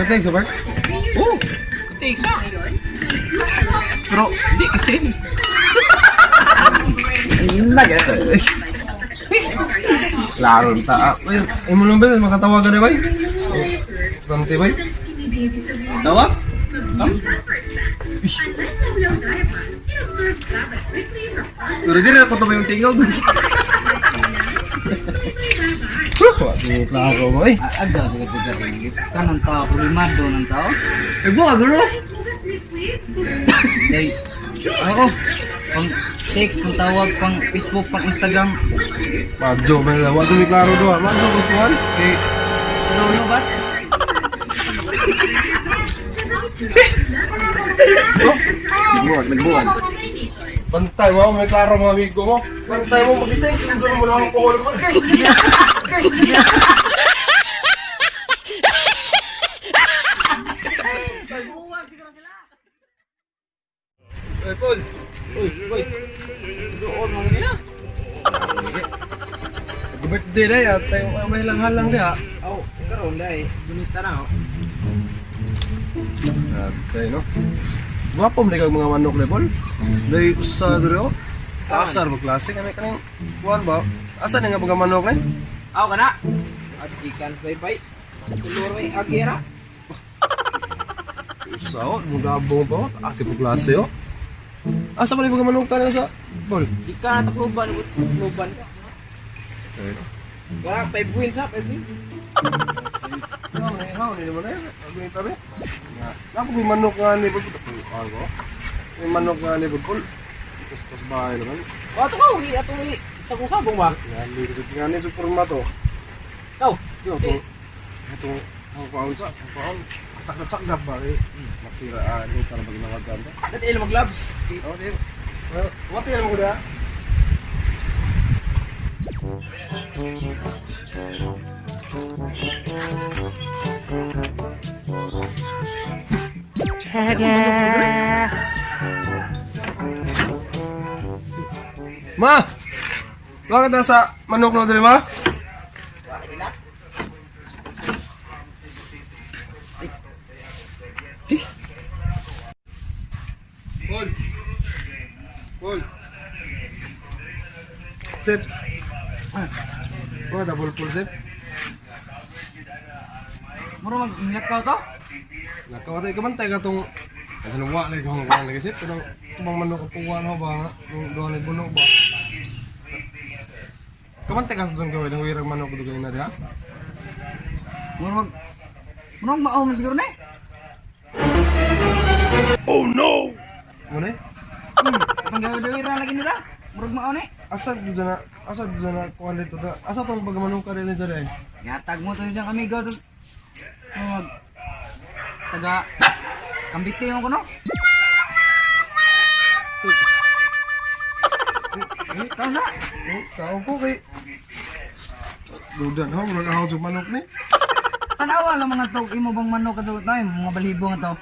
Kuya sa bar? Oh! Kutig sa. Pero, hindi kasi. Naga. Klaro ta. Ay, ay mo lang ba makatawagan na bay? Bante bay. Tawa? Pero di rin ako tumayo yung tingog. Wa klaro mo eh. Aga, aga, aga, aga. Kanang tao, problemado ng tao. Eh buwa garo. Day, oo. Pang text, pang tawag, pang Facebook, pang Instagram. Madyo man la, wa mi klaro do. Madyo gustuhan. Kay Lolo ba? Nagbuwag, nagbuwag. Bantay mo, may klaro mga amigo mo. Bantay mo, makita yung sinunod mo lang ang puhol mo. Ay, Paul. Uy, uy. Doon mga nila. Happy birthday na ya. Tayo may lang halang diha. Oh, karon dai. Bonita na oh. Okay, no? Gwapo man kag mga manok ni Paul. Dai usa diri oh. Asar ba klase kani kaning kuan ba? Asa ni nga mga manok ni? Aw kana. At ikan bay bay. Kulor may agira. Usa oh, mugabong pa oh. Asa po klase oh. Asa pa ni mga manok tani usa? Paul. Ikan na takluban, takluban. Okay, no? Wala 5 wins ha, 5 wins. How ni how ni mo na? Ang tabi. Nga. Napo may manok nga ni Paul. Ako. May manok nga ni Paul. Tos bahay naman. Wa to ka uwi ato uwi sa kung sabong ba. Nga ni sa nga ni sa forma to. Kaw. Yo to. Ito ang paon sa ang paon. Sakdap-sakdap ba eh. Masira ah ni para pag ginawagan to. Dati ila mag-gloves. Oh, sige. Well, what mo ko da? Ma! Bakit nasa manok na dali, ma? Paul! Paul! Sip! Oh, double pull, sip. Muro mag nilakaw to? Nakawaray ka man tayo ka tong... Kasi nung wala ka kung lagi, sip. Pero tumang manok ang puwan ho ba? Nung doon ay buno ba? Kamantay ka sa doon gawin. Ang wirang manok ko doon na diha. Muro mag Muro mag mao man siguro na eh. Muna eh? Pang gawin lagi nila. Murag mao na eh. Asa doon na... Asa doon na kuhan dito da? Asa tong pagmanok ka rin dyan eh? Yatag mo to diyang amigo to. Muro mag taga Kambite mo ko no? Eh, Tao sa? eh, tao ko kay... Dudan ho, murag ako sa manok ni. Tanawa lang mga to, imo bang manok ato tayo, mga balibo nga to.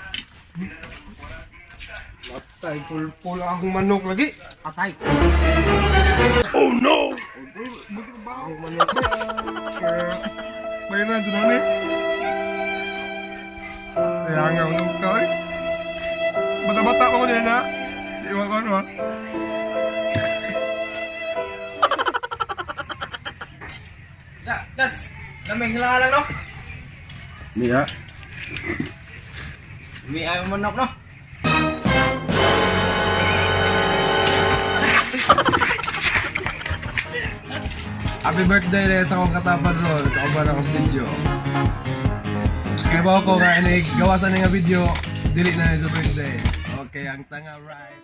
Matay, pulpul akong manok lagi. Atay. Ang manok ni. Bayaran dyan na ni. Kaya nga, unong ka eh. Bata-bata pa ko niya na. Di ba ko ano ah. Da, that's lamig sila lang no. Niya. Umi ay manok no. Happy birthday rin sa akong katapad ron. Kauban ako sa video. Kaya ba ako nga ini gawasan nga video, dili na sa birthday. Okay, ang tanga right.